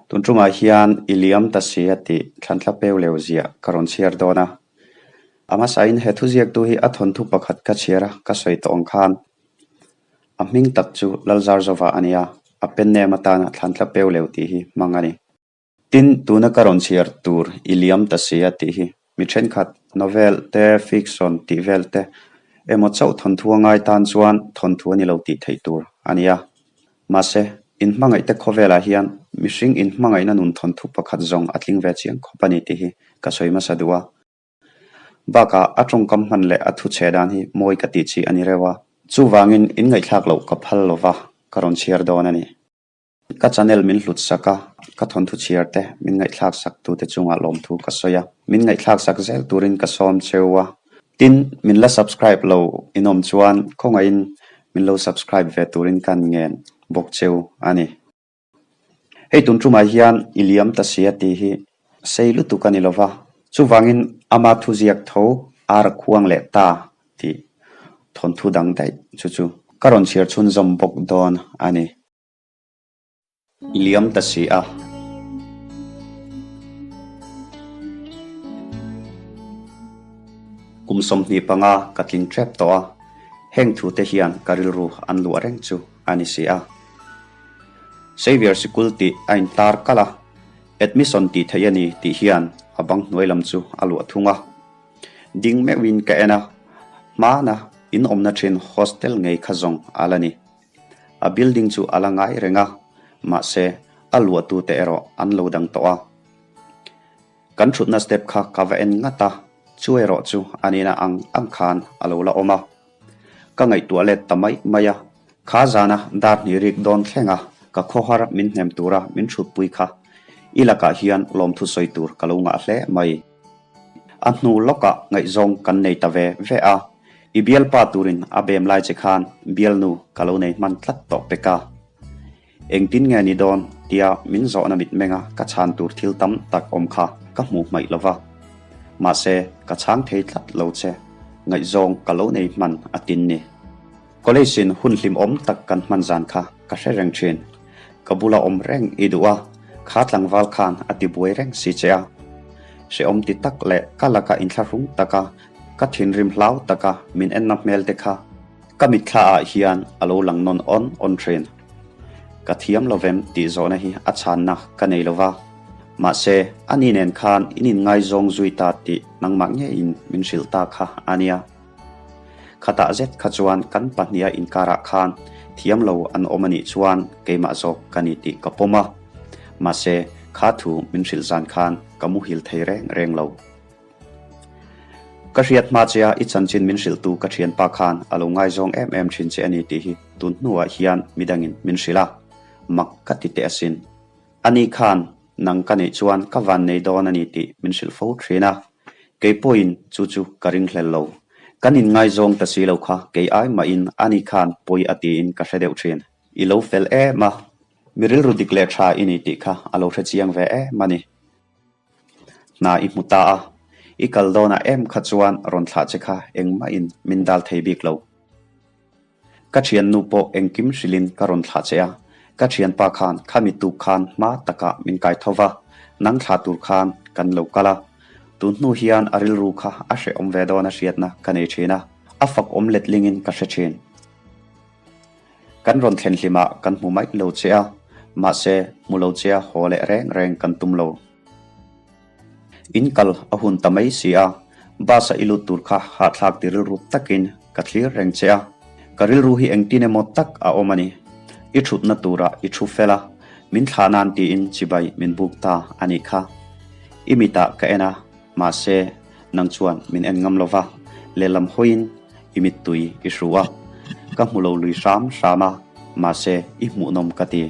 Tun ṭumah hian i liam ta si a tih thlanthla peu leu ziah ka rawn chhiar dawn a. A hmasain he thuziaktu hi a thawnthu pakhat ka chhiar a, ka sawi tawh ang khan a hming tak chu Lalzarzova a nia, a pen nem atana thlanthla peu leu tih hi hmang a ni. Tin, tuna ka rawn chhiar tur i liam ta si a tih hi mi thenkhat novel te, fiction tih vel te emaw chauh thawnthu a ngai tan chuan thawnthu a ni lo tih theih tur a ni a. Mahse, inhmangaihte khawvelah hian mihring inhmangaihna nun thawnthu pakhat zawng a tling ve chiang khawp a ni tih hi ka sawi hmasa duh a. Bakah a tawngkam hman leh a thu chhe dan hi mawi ka tih chi a ni reuh a. Chuvangin inngaihthlak loh ka phal lova ka rawn chhiar dawn a ni. Ka channel min hlut sak a, ka thawnthu chhiar te min ngaihthlak sak tute chungah lawmthu ka sawi a, min ngaihthlak sak zel turin ka sawm cheu a. Tin, min la subscribe lo inawm chuan khawngaihin min lo subscribe ve turin kan ngen bawk cheu a ni. Hei tun tumah hian i liam ta si a tih hi sei lutuk a ni lo va, chuvangin ama thuziak tho ar khuang leh ta tih thawnthu dang daih chu chu ka rawn chhiar chhunzawm bawk dawn a ni. I liam ta si a. Kum 25 ka tling tep tawh a, heng thu te hian ka rilru an luah reng chu a ni si a. Xavier sikul tih a intar kalh a, admission tih theih a ni tih hian a bang hnuai lam chu a luah thung a. Ding meuhin ka en a, hmana in awmna thin hostel ngei kha zawng a la ni. A building chu a la ngai reng a, mahse a luahtute erawh an lo dang tawh a. Kan thutna step kha ka va en ngat a, chu erawh chu a nihna ang ang khan a lo la awm a. Ka ngaihtuah let ta mai mai a, kha zana dar hnih rik dawn thleng a, ka khawhar min hnem tura min thutpui kha i lakah hian lawmthu sawi tur ka lo ngah hle mai. A hnu lawkah ngaihzawng kan nei ta ve ve a, i bialpa turin a bem lai che khan bialnu ka lo nei hman tlat tawh pek a. Engtin nge ni dawn tia min zawhna mitmenga ka chhan tur thil tam tak awm kha ka hmuh hmaih lo va. Mahse, ka chhang thei tlat lo che, ngaihzawng ka lo nei hman a tin ni. College in hun hlimawm tak kan hman zan kha ka hre reng thin. Ka bula awm reng i duh a, kha tlangval khan a ti buai reng si che a. Hrehawm ti tak leh ka laka inthlahrung taka ka thinrim hlau taka min enna hmel te kha ka mitthla ah hian a lo lang nawn awn awn thin. Ka thiam lovem tih zawhna hi a chhanna ka nei lova, mahse ani nen khan in inngaizawng zui ta tih nangmah ngeiin min hrilh ta kha a nia. Khatah zet kha chuan kan pahniha inkarah khan thiam lo an awm a nih chuan keimah zawk ka ni tih ka pawm a. Mahse, kha thu min hrilh zan khan ka muhil thei reng reng lo. Ka hriat hma che a i chanchin min hrilhtu ka thianpa khan a lo ngaizawng em em thin che a ni tih hi tun hnuah hian midangin min hrilh a, mak ka ti teh asin. Ani khan nang ka neih chuan ka van nei dawn a ni tih min hrilh fo thin a, kei pawhin chu chu ka ringhlel lo. Kan inngaizawng ta si lo kha kei ai mahin ani khan pawi a tiin ka hre deuh thin. I lo fel em a, mi rilru dik leh tha i ni tih kha a lo hre chiang ve em a ni. Hna i hmu ta a, i kal dawnah em kha chuan rawn thlah che kha engmahin min dal thei bik lo. Ka thiannu pawh engkim hrilhin ka rawn thlah che a, ka thianpa khan khami tuk khan hma takah min kai tho va, nang thlah tur khan kan lo kal a. Tun hnu hian a rilru kha a hrehawm ve dawn a hriatna ka nei thin a, a fak awm letlingin ka hre thin. Kan rawn thlen hlimah kan hmu mai lo che a, mahse hmu lo che a haw leh reng reng kan tum lo. In kal a hun ta mai si a, bus a i lut tur kha hahthlak ti rilru takin ka thlir reng che a, ka rilru hi engtin emaw tak a awm a ni. I thutna turah i thu fel a, min thlah nan tiin chibai min buk ta a nih kha. I mitah ka en a, mahse nang chuan min en ngam lo va, lehlam hawiin i mittui i hru a, ka hmu lo lui hram hram a, mahse i hmuhnawm ka ti.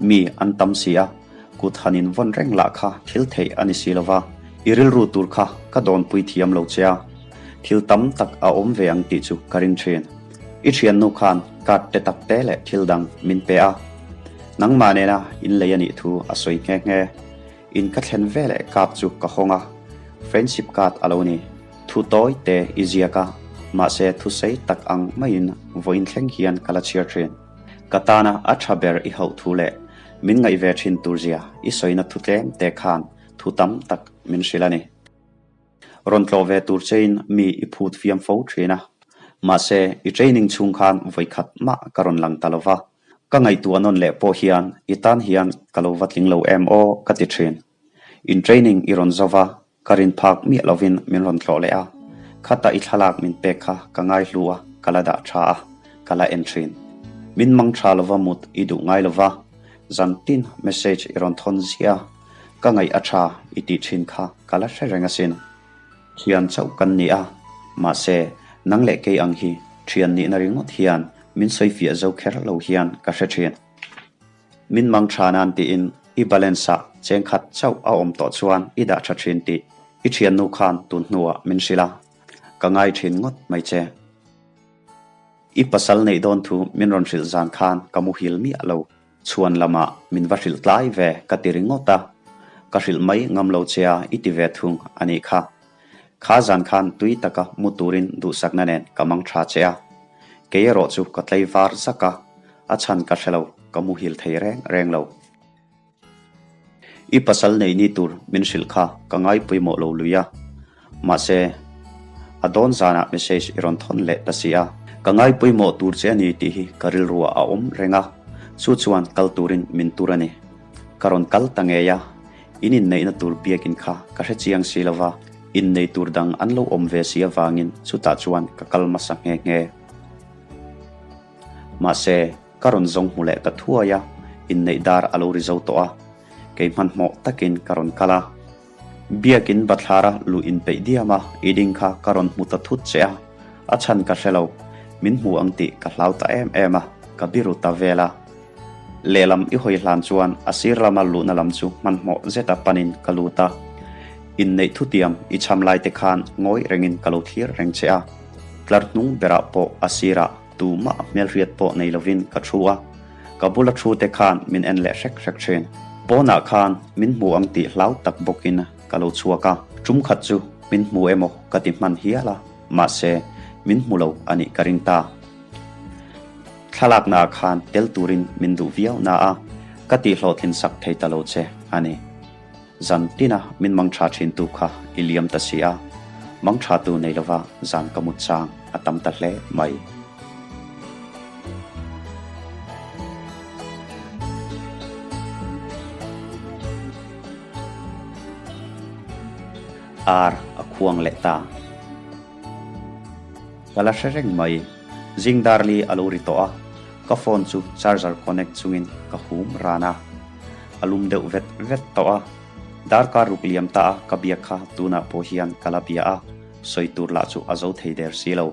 Mi an tam si a, kut han in vawn reng lah kha thil theih a ni si lo va, i rilru tur kha ka dawnpui thiam lo che a, thil tam tak a awm ve ang tih chu ka ring thin. I thiannu khan card te tak te leh thil dang min pe a, nangmah nena in lei a nih thu a sawi nghe nghe. In ka thlen ve leh card chu ka hawng a, friendship card a lo ni. Thu tawi te i ziak a, mahse thu sei tak ang maiin vawiin thleng hian ka la chhiar thin. Ka tana a tha ber i hauh thu leh. Min ngaih ve thin tur zia i sawina thu tlem te khan thu tam tak min hrilh a ni. Rawn tlawh ve tur chein mi i phut fiam fo thin a. Mahse, i training chhung khan vawikhat mah ka rawn lang ta lo va. Ka ngaihtuah nawn leh pawh hian i tan hian ka lo va tling lo em aw ka ti thin. In training i rawn zo va, ka rin phak miah lovin min rawn tlawh leh a. Khata i thlalak min pek kha ka ngai hlu a, ka la dah tha a, ka la en thin. Min mang tha lova mut i duh ngai lova, zan tin message i rawn thawn ziah a, ka ngaih a tha i tih thin kha ka la hre reng asin. Thian chauh kan ni a, mahse nang leh kei ang hi thian nihna ringawt hian min sawifiah zo kher lo hian ka hre thin. Min mang tha nan tiin i balance ah cheng khat chauh a awm tawh chuan i dah tha thin tih i thiannu khan tun hnuah min hrilh a, ka ngai thin ngawt mai che. I pasal neih dawn thu min rawn hrilh zan khan ka muhil miah lo. Chhuan lamah min va hrilh tlai ve ka ti ringawt a, ka hrilh mai ngam lo che a i ti ve thung a nih kha. Kha zan khan tui taka mu turin duhsakna nen ka mang tha che a. Kei erawh chu ka tlei var zak a, a chhan ka hre lo, ka muhil thei reng reng lo. I pasal neih ni tur min hrilh kha ka ngai pawimawh lo lui a. Mahse, a dawn zanah message i rawn thawn leh ta si a. Ka ngai pawimawh tur che a ni tih hi ka rilruah a awm reng a, chu chuan kal turin min tur a ni. Ka rawn kal ta ngei a, in inneihna tur biakin kha ka hre chiang si lo va, innei tur dang an lo awm ve si avangin chutah chuan ka kal hmasa nghe nghe. Mahse, ka rawn zawng hmu leh ta thuai a, inneih dar a lo ri zo tawh a, kei hmanhmawh takin ka rawn kal a. Biakin bathlara luh inpeih diam a, i ding kha ka rawn hmu ta thut che a, a chhan ka hre lo, min hmu ang tih ka hlau ta em em a, ka biru ta vel a. Lehlam i hawi hlan chuan a sir lama luhna lam chu hmanhmawh zeta panin ka lut a. Inneih thutiam i cham lai te khan ngawi rengin ka lo thlir reng che a, tlar hnung berah pawh a sirah tumah hmelhriat pawh nei lovin ka thu a, ka bula thu te khan min en leh hrek hrek thin. Pawnah khan min hmu ang tih hlau tak bawkin ka lo chhuak a, tum khat chu min hmu emaw ka ti hman hial a, mahse min hmu lo a nih ka ring ta. Thlalaknaah khan tel turin min duh viau na a, ka tihhlawhtlin sak thei ta lo che a ni. Zan tina min mang tha thintu kha i liam ta si a, mang thatu nei lova zan ka mut chang a tam ta hle mai. Ar a khuang leh ta. Ka la hre reng mai. Zing darli a lo ri tawh a, ka phone chu charger connect chungin ka hum ran a. A lum deuh vet vet tawh a, darkar ruk liam ta a ka biak kha tunah pawh hian ka la bia a, sawi tur lah chu a zo thei der si lo.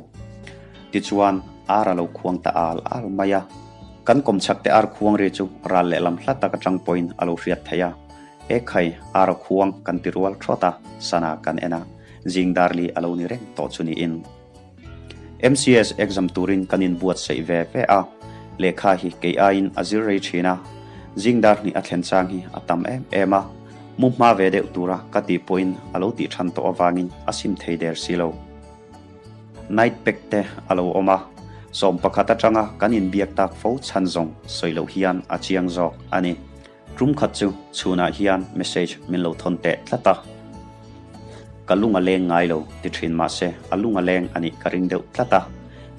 Tichuan, ar a lo khuang ta al al mai a. Kan kawmchhak te ar khuang ri chu ral lehlam hla tak atang pawhin a lo hriat theih a. E khai, ar a khuang kan ti rual thawt a, sana kan en a, zing darli a lo ni reng tawh chu niin. MCS exam turin kan inbuatsaih ve ve a, lehkha hi kei aiin a zir rei thin a, zing dar hnih a thlen chang hi a tam em em a, mu hma ve deuh tura ka tih pawhin a lo tih than tawh avangin a sim thei der si lo. Night pack te a lo awm a, 11 atanga kan inbiak tak fo chhan zawng sawi loh hian a chiang zawk a ni. Tum khat chu chhunah hian message min lo thawn teh tlat a, ka lung a leng ngai lo ti thin mahse a lung a leng a nih ka ring deuh tlat a,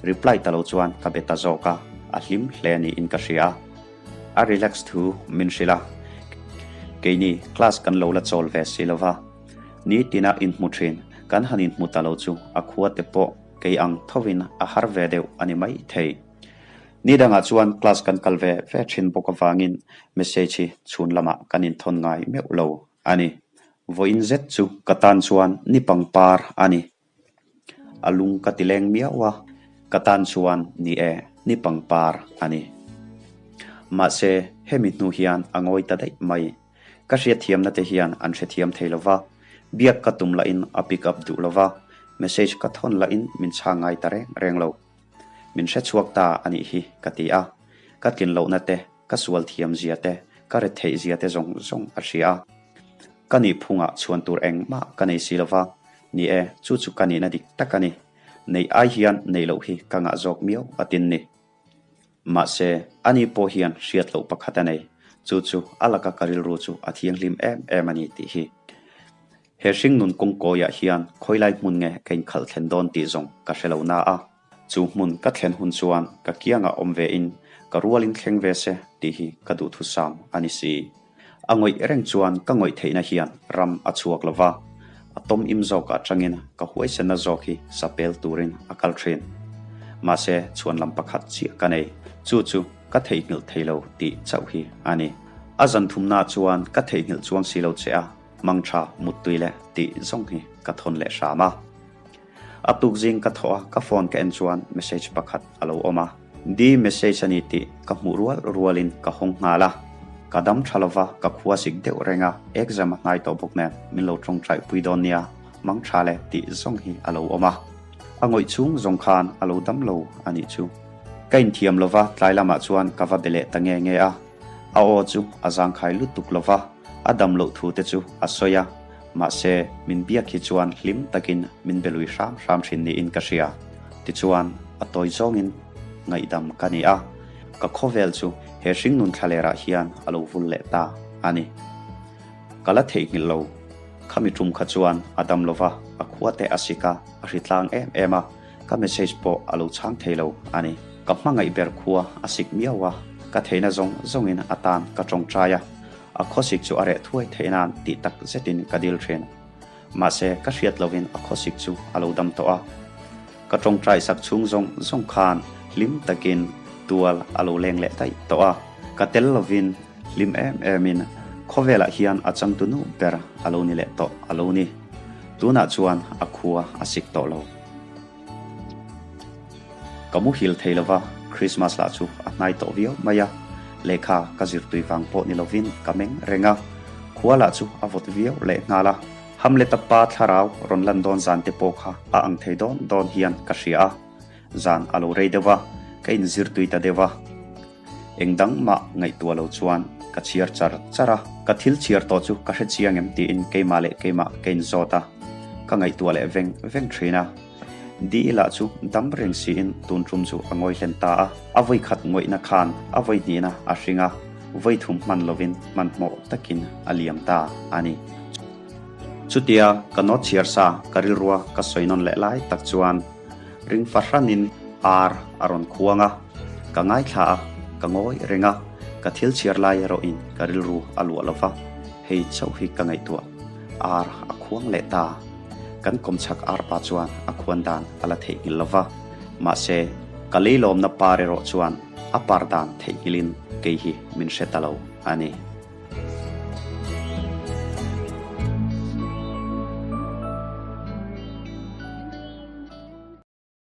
reply ta lo chuan ka be ta zawk a, a hlim hle niin ka hria a, a relax thu min hrilh a, keini class kan lo la chawl ve si lo va, nitina inhmu thin kan han inhmu ta lo chu a khua te pawh kei ang thovin a har ve deuh a ni mai thei. Ni dangah chuan class kan kal ve ve thin bawk avangin message hi chhun lamah kan inthawn ngai meuh lo a ni. Vawiin zet chu ka tan chuan ni pangpar a ni. A lung ka ti leng miau a, ka tan chuan ni e, ni pangpar a ni. Mahse, hemi hnu hian a ngawi ta daih mai. Ka hriatthiamna te hian an hrethiam thei lo va, biak ka tum lahin a pick up duh lo va, message ka thawn lahin min chhang ngai ta reng reng lo. Min hre chhuak ta a nih hi ka ti a, ka tlin lohna te, ka sual thiam zia te, ka ret theih zia te zawng zawng a hria a. Ka nih phungah chhuan tur engmah ka nei si lova, ni e, chu chu ka nihna dik tak a ni. Neih ai hian neih loh hi ka ngah zawk miau a tin ni. Mahse, ani pawh hian hriat loh pakhat a nei. Chu chu a laka ka rilru chu a thianghlim em em a ni tih hi. He hringnun kawngkawiah hian khawilai hmun nge ka inkhalh thlen dawn tih zawng ka hre lo na a. Chu hmun ka thlen hun chuan ka kiangah awm ve in ka rualin thleng ve se tih hi ka duhthusam a ni si. A ngawih reng chuan ka ngawih theihna hian ram a chhuak lo va, a tawm im zawkah atangin ka huaisenna zawk hi sapel turin a kal thin. Mahse chhuanlam pakhat chiah ka nei, chu chu ka theihnghilh thei lo tih chauh hi a ni. A zan thumnaah chuan ka theihnghilh chuang si lo che a, mangtha muttui leh tih zawng hi ka thawn leh hram a. A tuk zing ka thawh a, ka phone ka en chuan message pakhat a lo awm a. Di message a ni tih ka hmuh rual rualin ka hawng nghal a. Ka dam tha lova, ka khua sik deuh reng a, exam a hnai tawh bawk nen min lo tawngtai pui dawn nia, mang tha le tih zawng hi a lo awm a. A ngawih chhung zawng khan a lo dam lo a nih chu. Ka inthiam lova, tlai lamah chuan ka va be leh ta nge nge a. A aw chu a zangkhai lutuk lova, a dam loh thu te chu a sawi a. Mahse, min biak hi chuan hlim takin min be lui hram hram thin niin ka hria. Tichuan, a tawi zawngin ngaihdam ka ni a, ka khawvel chu he hringnun thlalerah hian a lo vul leh ta a ni. Ka la theihnghilh lo. Khami tum kha chuan a dam lova, a khua te a sik a, a hritlang em em a, ka message pawh a lo chhang thei lo a ni. Ka hmangaih ber khua a sik miau a, ka theihna zawng zawngin a tan ka tawngtai a. A khawsik chu a reh thuai theih nan tih tak zetin ka dil thin. Mahse, ka hriat lovin a khawsik chu a lo dam tawh a. Ka tawngtai sak chhung zawng zawng khan hlim takin tual a lo leng leh daih tawh a. Ka tel lovin hlim em emin khawvelah hian a changtu nu ber a lo ni leh tawh a lo ni. Tunah chuan a khua a sik tawh lo. Ka muhil thei lova, Christmas lah chu a hnai tawh viau mai a, lehkha ka zirtui vang pawh ni lovin ka meng reng a, khua lah chu a vawt viau leh nghal a, Hamleta pa thlarau rawn lan dawn zan te pawh kha a ang thei dawn dawn hian ka hria a, zan a lo rei deuh a, ka inzirtui ta deuh a. Eng dang mah ngaihtuah lo chuan ka chhiar char char a, ka thil chhiar tawh chu ka hre chiang em tiin keimah leh keimah ka inzawt a, ka ngaihtuah leh veng veng thin a. Di lah chu dam reng siin tun tum chu a ngawi hlen ta a, a vawi khat ngawihna khan a vawi hnihna a hring a, vawi thum hman lovin hmanhmawh takin a liam ta a ni. Chutia ka note chhiar sa ka rilrua ka sawi nawn leh lai tak chuan ring fahranin ar a rawn khuang a, ka ngaithla a, ka ngawi reng a, ka thil chhiar lai erawhin ka rilru a luah lo va, hei chauh hi ka ngaihtuah, ar a khuang leh ta. Kan kawmchhak arpa chuan a khuan dan a la theihnghilh lo va, mahse, ka leilawmna par erawh chuan a par dan theihnghilhin kei hi min hre ta lo a ni.